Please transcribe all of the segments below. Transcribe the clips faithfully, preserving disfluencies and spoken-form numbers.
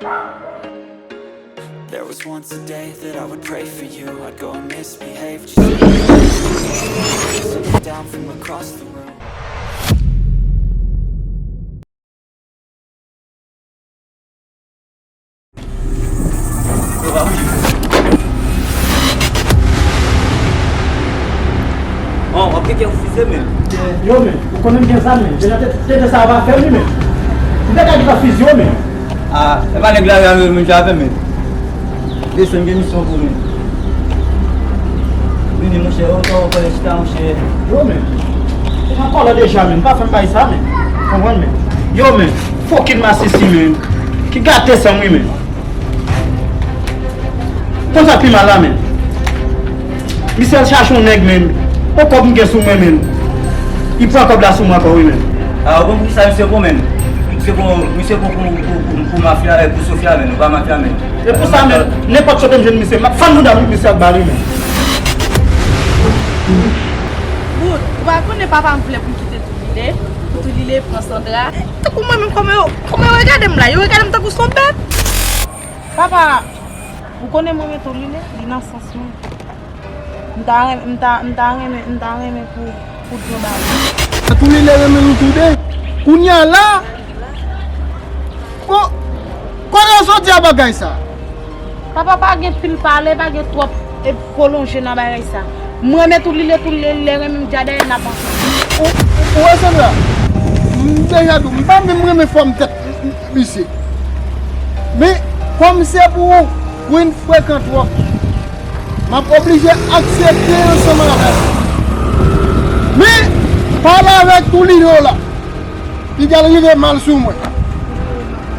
There was once a day that I would pray for you. I'd go and misbehave just to get you down from across the room. Bon, w ap gen kè refize, men. Yo, men, ou konnen m gen zam, men. Deja tete sa a pa fè m, men. M te ka gentan fiziye w, men. Ah, e pa nèg la, la, menm jan avè m, men. Desann, gen misyon pou ou, men. Vini, monchè, ou, ou, ou, chita, monchè. Yo, men. Ou nan kòlè deja, men. Pa fè m bay sa, men. Konprann, men. Yo, men. Fokin masisi, men. Ki gate san m, wi, men. Konn sa k pi mal la, men. Misye al chache yon nèg, men. On kòb m gen sou mwen, men. Li pran kòb la sou mwen ankò, wi, men. Ah, ou konn poukisa misye pran, men? Misye pran, misye pran pou, pou, pou, pou mafya, eh, pou Sofia, men. Ou pa mafya, men. E pou sa, men, nenpòt kote m jwenn misye, m ap fann bouda m, misye ak bal, wi, men. Wood, ou pa konnen papa m vle pou m kite Toulile, pou Toulile pran Sandra. Tankou mwen menm, kòman yo, kòman yo regade m la? Yo regade m tankou se yon bèt. Papa, ou konnen mwen renmen Toulile, li nan sans mwen. M ta renmen, m ta, m ta renmen, m ta renmen pou, pou dlo ba li. Toulile renmen nou toude. Kounye a la, ko-, kote w soti a bagay sa? Papa, pa gen pil pale, pa gen twòp e pwolonje nan bagay sa. Mwen renmen Toulile, Toulile renmen m, djadè n ap ansanm. Ou, ou wè Sandra? M deja di w, m pa menm renmen fòm tèt misye. Men, kòm se pou ou, Queen frekan twòp. M ap oblije aksepte ansanm avè l. Men, pale avèk Toulile w la. Li pral rive mal sou mwen.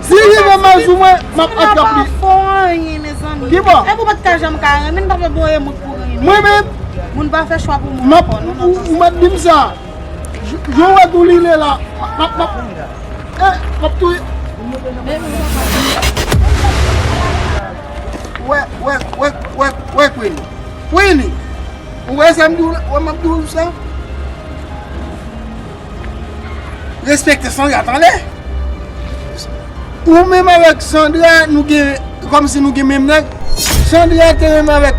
Si li rive mal sou mwen, m ap atrap li. Sandra pa fè w anyen, mezanmi. Ki bò? Epi w pa t ka janm ka renmen, m pa fè bon remòk pou renmen. Mwen menm? Moun pa fè chwa pou moun ankò, non, non, non. Ou mèt di m sa. Jan w wè Toulile la, m ap, m ap, m ap, eh, m ap touye. Wè, wè, wè, wè, wè, Queenie. Queenie, ou wè sa m di w la? Ou wè m ap di w sa? Respekte Sandra, tande? Ou menm avèk Sandra, nou gen, kòmsi nou gen menm nèg. Sandra te menm avèk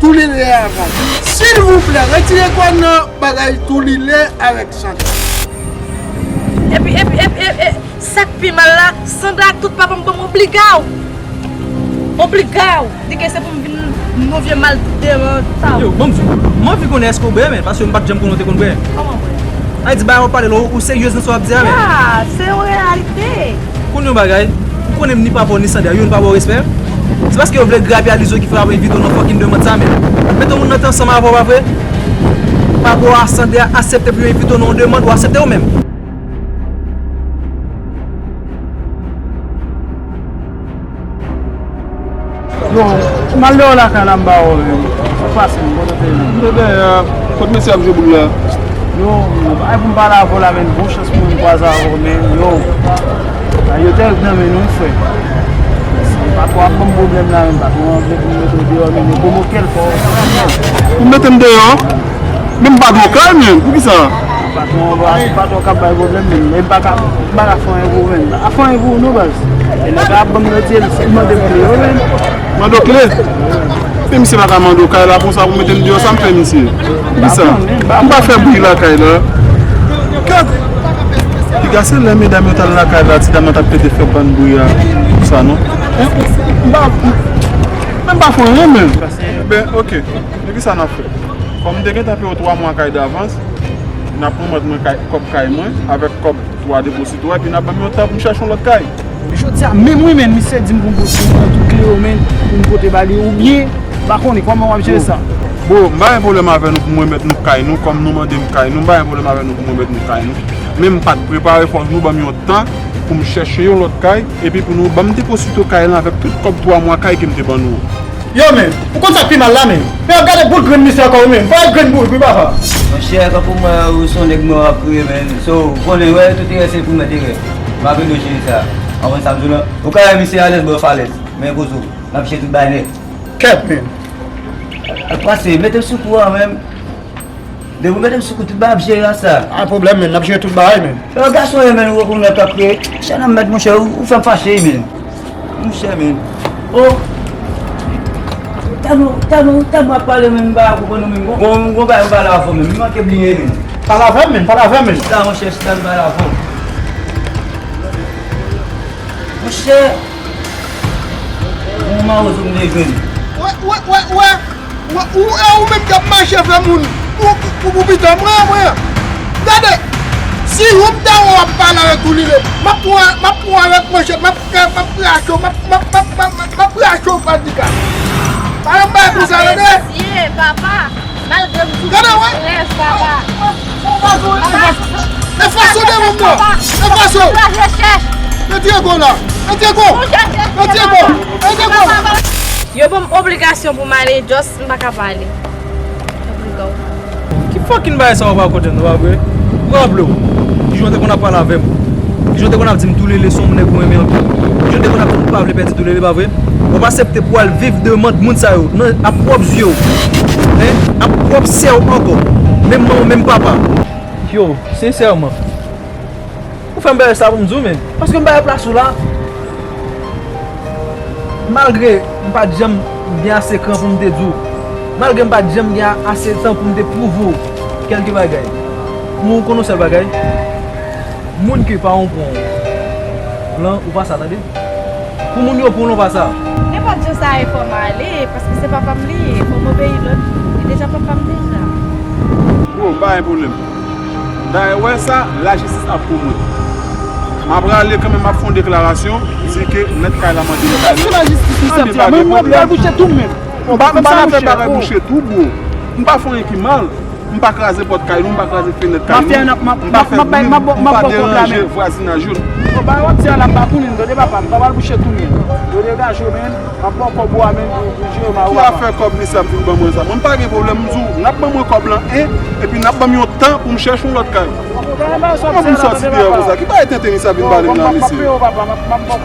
Toulile avan. Silvouplè, retire kò nan bagay Toulile avèk Sandra. Epi, epi, epi, epi, epi, sa k pi mal la, Sandra ak tout papa m ban m obliga w. Obliga w. Di ke se pou m vin yon vye mal devan sa. Yo, ban m di w, m anvi konnen èske w bwè, men, paske m pa t janm konnen w te konn bwè. Kòman bwè? Ay, di bagay w ap pale la, ou seryez nan sa w ap di a, men. Ya, se yon reyalite. Konn yon bagay, ou konnen m ni papa w ni Sandra, youn pa ba w respè. Se paske yo vle grape alizou ki fè yo ap envite w nan fucking demann sa, men. Mete yon moun nan te ansanm avè w, pa vre? Papa w a Sandra aksepte pou yo envite w nan yon demann, ou aksepte ou menm? Yo, m al deyò lakay la, m ba w, men. Ou pase m, kote w te ye? M te dèyè, kote mesye ap jwe boul la? Yo, ay pou m pale avè w la, men, bon chans pou mwen m kwaze avè w, men, yo. Ay, yo tèriv nan men nou, frè. Patwon ap ban m pwoblèm la, men, patwon an vle pou m mete w deyò, men, yo pwovoke l fò. Pou mete m deyò? Men m pa dwe kay, men, poukisa? Patwon an, patwon k ap bay pwoblèm, men, men m pa ka, m pa ka fè anyen pou ou, men. M pa ka fè anyen pou ou, non, baz. E nèg la ap ban m yo di l, si l mande m kle yo, men. Mande w kle? Men misye pa ka mande w kay la konsa pou mete m deyò, sa m fè misye? Poukisa? M pa fè bri lakay la. Kèt! Piga se lè medam yo t al lakay la, ti dam nan t ap pete fè bann bri a, konsa, non? M pa, men m pa fè anyen, men. Ben, oke. Men kisa n ap fè? Kòm m te gentan peye w twa mwa kay davans, n ap remèt mwen kay, kòb kay mwen, avèk kòb twa depozito a, epi n ap ban m yon tan pou m chèche yon lòt kay. Jodi a menm wi, men, misye di m pou m pote, pou m pran tout kle yo, men, pou m pote ba li, oubyen, m pa konnen kòman w ap jere sa. Bon, m pa gen pwoblèm avè nou pou m remèt nou kay nou, kòm nou mande m kay nou, m pa gen pwoblèm avè nou pou m remèt nou kay nou. Men m pa t prepare, fòk nou ban m yon tan pou m chèche yon lòt kay, epi pou nou ban m depozito kay lan avèk tout kòb twa mwa kay ke m te ban nou. Yo, men, ou konn sa k pi mal la, men? Men, ap gade boul grenn misye ankò, wi, men. Fò e grenn boul, wi, papa. Monchè, kanpe w wè, ou se yon nèg mò w ap kriye, men. So, ou konnen, wè, tout erè se pou mèt erè. M ap ede w jere sa. Ou konprann sa m di w lan? Ou ka wè misye alèz, bò, falèz. Men poze w. N ap jere tout bagay nèt. Kèt, men. Pase, mete m sou kou a, men. Depi w mete m sou kou, tout bagay ap jere ansanm. Pa gen pwoblèm, men. N ap jere tout bagay, men. Yo, gason yo, men, ou konn lè k ap kriye. Chè nan mèt, monchè, ou, ou fè m fache, men. Monchè, men. Oh! Tèlman, tèlman, tèlman w ap pale, men m pa konprann ou, men. Gon, gon bagay m pale avè w, men. M manke bliye, men. Pale avè m, men. Pale avè m, men. Chita, monchè, chita, m pale avè w. Monchè, yon mawozo m te jwenn. Wè, wè, wè, wè. Wè, ou, e ou menm k ap mache fè moun pou, pou, pou pita mwen, mwen. Gade, si ou m ta wè w ap pale avèk Toulele, m ap pran, m ap pran avèk manchèt, m ap, m ap rache w, m ap, m ap, m ap, m ap, m ap rache w pa di ka. Pa yon bagay konsa, tande? Mesye, papa, malgre m soufri, gade, wè. Rèv, papa. E fason de moun nan. E fason. Retire kò la. Retire kò. Retire kò. Retire kò. Yo ban m obligasyon pou m ale, just m pa ka pa ale. Ki fucking bagay sa w pa konprann, pa vre? Ou raple w? Kijan w te konn ap pale avè m? Kijan w te konn ap di m Toulele se yon nèg ou renmen anpil? Kijan w te konn ap di m ou pa vle pèdi Toulele, pa vre? W ap aksepte pou w al viv demann moun sa yo, nan, ap pwòp zye w, en, ap pwòp sè w ankò, menm manman, menm papa. Yo, sensèman, ou fè m pè sa pou m di w, men. Paske m pa gen plas ou la. Malgre m pa t janm gen ase kran pou m te di w, malgre m pa t janm gen ase tan pou m te pwouve w kèlke bagay, men w konnen yon sèl bagay, moun ke pa w pran w lan, ou pa sa, tande. Pou moun yo pran w lan, ou pa sa. Nenpòt jan sa ye, fò m ale, paske se papa m li ye, fò m obeyi lòd, li deja papa m deja. Bro, m pa gen pwoblèm. Dayè, wè sa, lajistis ap pou mwen. M ap rale kanmenm, m ap fè yon deklarasyon, di ke mèt kay la mande m kay la. Mwen, mwen, mwen, mwen bouche tou m menm. M pa, m pa nan fè bagay bouche tou, bro. M pa fè anyen ki mal. M pa kraze pòt kay nou, m pa kraze fenèt kay nou. M pa fè bri, m pa deranje vwazinaj yo. Bon, ba wòt ti a la m pa konnen, tande papa, m pa pral bouche tou m menm. Yo degaje w menm. M ap ba w kòb ou a menm pou, pou jere ma ou papa. Ki afè kòb misye ap vin ban mwen sa? Mwen m pa gen pwoblèm, m di w, n ap ban mwen kòb lan, en, epi n ap ban m yon tan pou m chèche yon lòt kay. Kòman pou m sòti deyò konsa? Ki bagay tenten misye ap vin pale m la, mesye?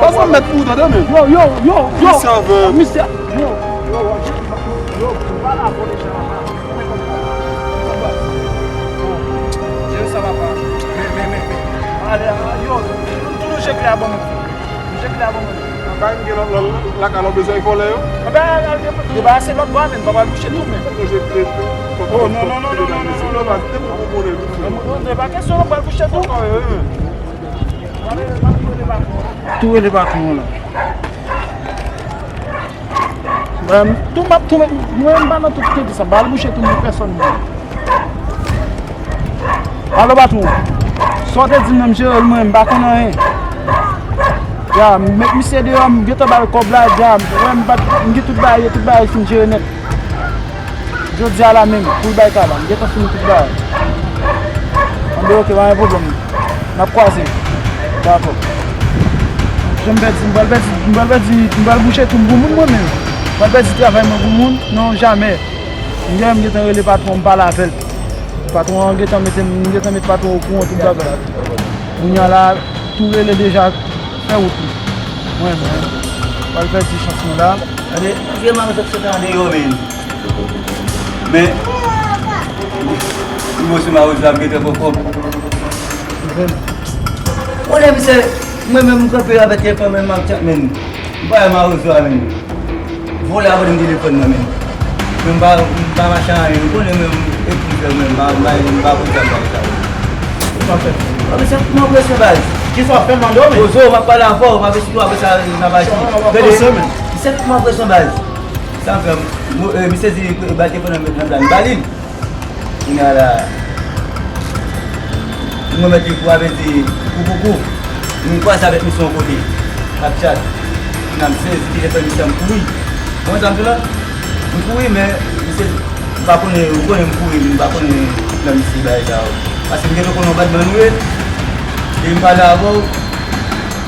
Pase m mèt pou ou, tande, men. Yo, yo, yo, yo. Misye avè m. Misye, yo, yo, yo, yo, pa la vole sa, papa. Jere sa, papa. Men, men, men, men. Ale, yo, tou, tou, tou, je klè a ban mwen. Mwen chèche la pou mwen. Anba m gen lòt, lòt, lakay la w bezwen vòlè yo? Anba, al, al, debarase lòt bò a, men, pa pral bouche tou, men. Mwen se te, te, te, Oh, non, non, non, non, non, non, non, non, non. Te pou konnen tou. Non, non, non, pa kesyon, non, pral bouche tou. Tou rele patwon an la. Mwen, tou m ap tou, mwen, m pa nan tout kredi sa. Ba al bouche tou, mwen pèsòn mwen. Alo, patwon. Sa w te di m nan, m jere l mwen, m pa konn anyen. Ya, m met misye deyò, m gentan ba l kòb la, ya, m, wè, m bat, m gen tout bagay, tout bagay fin jere nèt. Jodi a la menm, pou l bay kay la, m gentan fini tout bagay. Anben, oke, pa gen pwoblèm. N ap kwaze. Dakò. Jan m pèdi, m pral pèdi, m pral pèdi, m pral bouche tou m pou moun mwen menm. M pral pèdi travay mwen pou moun? Non, jamè. M gentan, m gentan rele patwon, m pale avè l. Patwon an gentan mete m, m gentan met patwon okouran tout bagay. Kounye a la, tou rele deja, fè wout li. Mwen, mwen, m pral pèdi chans mwen la. Gade, vye manzè k sot an deyò, men. Men, m wè se mawozo ap gentan pran kòb. Konnen misye, mwen menm m kanpe avèk telefòn mwen, m ap tchak, men. M pa wè mawozo a, men. Vòlè a vòlè m telefòn mwen, men. Men m pa, m pa mache anyen, ou konnen men, e pou fè mwen, m pa, m pa, m pa konn sa m pa fè. Sa w fè? Misye fout mwen presyon, baz. Kisa w fè, mande w, men? Wozo, m ap pale avè w, m ap esplike w, apre sa, n ap aji. Gade, misye fout mwen presyon, baz. Sa m fè, mo-, eh, misye di, eh, ba l telefòn nan, nan, nan, ba li l. Kounye a la, m remèt li kou a, vle di, kou pou kou. M kwaze avèk misye yon kote, n ap tchat. Kounye a m sezi telefòn misye a, m kouri. Ou konprann sa m di w la? M kouri, men misye, m pa konnen, ou konnen m kouri, m pa konnen nan misye bagay sa yo. Paske m gentan konnen yon badman ou ye, e m pale avè w.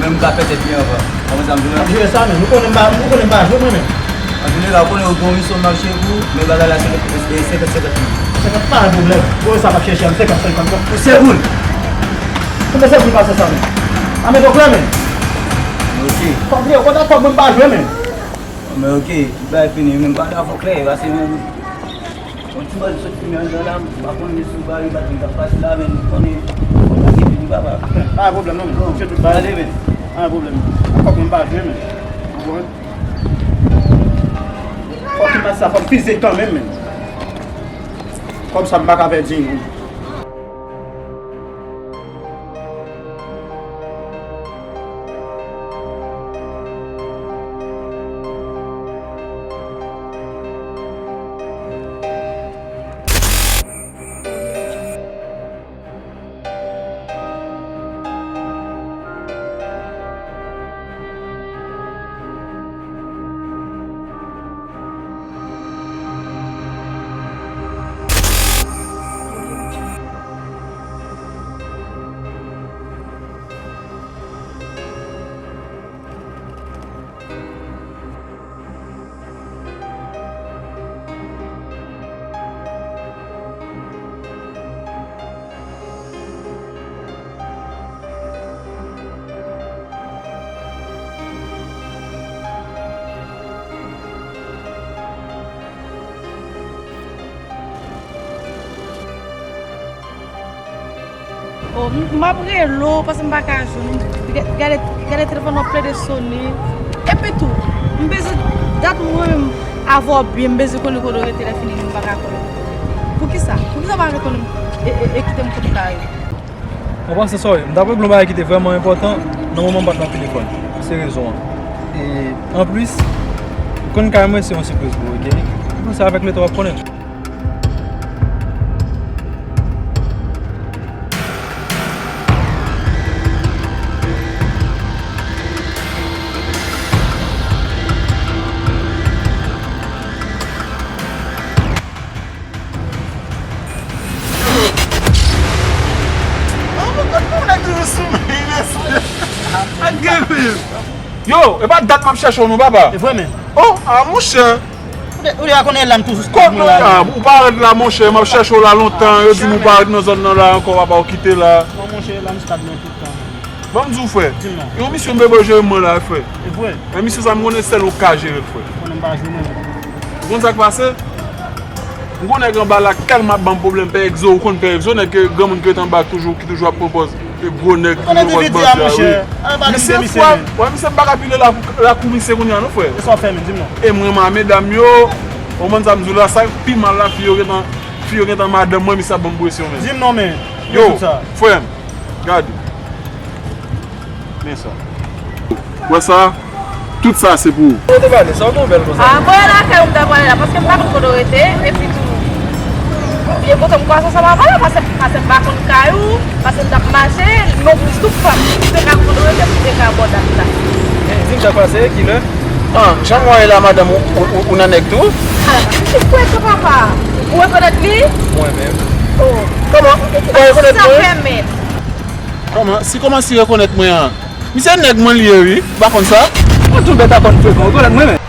Men m ka fè tèt li anvan. Kòman sa m di w la? M ap jere sa, men. Nou konnen m pa, nou konnen m pa jwe, mwen, men. An jeneral, ou konnen yo gen yon misyon m ap jere pou, men bagay la se, se senkant senkant li. Senkant pa gen pwoblèm. Ou wè sa m ap chèche a, m senkant senkant. Pou segonn. Konbyen segonn pase sa, men? A, men, donk la, men. Ok. Kòb li, ou konn kòb mwen m pa jwe, men. Men ok, tout bagay fini, men m pa dakò klè, paske men, yon ti bòz sot fimen anndan la, m pa konnen si w pa rebat li, m t ap pase la, men m konnen, fò m pase epi li papa. Pa gen pwoblèm non, men. Bon, m fè tout bagay. Ale, men. Pa gen pwoblèm. Kòb mwen pa jwe, men. Fòk imaj sa, fòk fize kanmenm, menm. Kòm sa, m pa ka pèdi yon. Oh, m, m ap rele w paske m pa ka jwenn ou. Gade, gade telefòn nan ap plede sone. Epi tou, m bezwen dat mwen menm avè w byen, m bezwen konnen kote w rete lè fini, m pa ka konnen. Poukisa? Poukisa w pa reponn m e, e, e kite m kote w ta ye? Mwen panse, sorry, m t ap regle yon bagay ki te vrèman enpòtan, nan moman m pa t nan telefòn. Se rezon an. E anplis, ou konn kay mwen se yon sipriz pou ou, oke? Pou sa, avèk letan w ap konnen. Yo, e pa dat m ap chèche w non, papa. E vre, men. Oh, a, monchè. Ou de-, ou deja konnen la m toujou sou kòd mwen la. Ou parèt la, monchè, m ap chèche w la lontan. Yo di m ou parèt nan zòn nan la ankò, papa, ou kite la. Non, monchè, la m sou kòd mwen tout tan. Ban m di w, frè. Di m non. Yon misyon bebe jere mwen la, frè. E vre. Men misyon sa, m konnen sèl ou ka jere l, frè. Konnen m pa jere mwen. Ou konn sa k pase? M gon nèg anba la k tèlman ap ban m pwoblèm, Pè Egzo, ou konn Pè Egzo, nèg ke granmoun ki ret anba toujou, ki toujou ap pran pòz. E gwo nèg ki pran pòz bandi a, wi. Misye, frè, wè, misye m pa ka pile la, lakou misye kounye a non, frè. E sa w fè menm, di m non. E m renmen a medam yo, ou konprann sa m di w la, sa pi mal la, fi yo gentan, fi yo gentan madanm mwen, misye ap ban m presyon menm. Di m non, men. Yo, frè m, gade. Men sa. Wè sa? Tout sa se pou ou. Ou te pale, sa w gen bèl konsa. Ah, voye lakay ou m ta pale la, paske m pa konn kote w rete, epi tou, vye kote m kwase ansanm avè w la, paske, paske m pa konn kay ou, paske m t ap mache, non plis tou fwa m te ka konn kote w rete, m te ka ba w dat la. Men, di m sa k pase, kilè? Ah, jan m wè la, madanm, ou, ou, ou, ou nan nèg tou? Ah, m te kwè sa, papa. Ou rekonèt li? Mwen menm. Oh. Kòman? Ou pa rekonèt mwen? Sa fè menm. Kòman? Si kòman si rekonèt mwen an? Misye nèg mwen li ye, wi. Ou pa konn sa? Mwen tou bèt a kòn frekan, ou konnen mwen menm.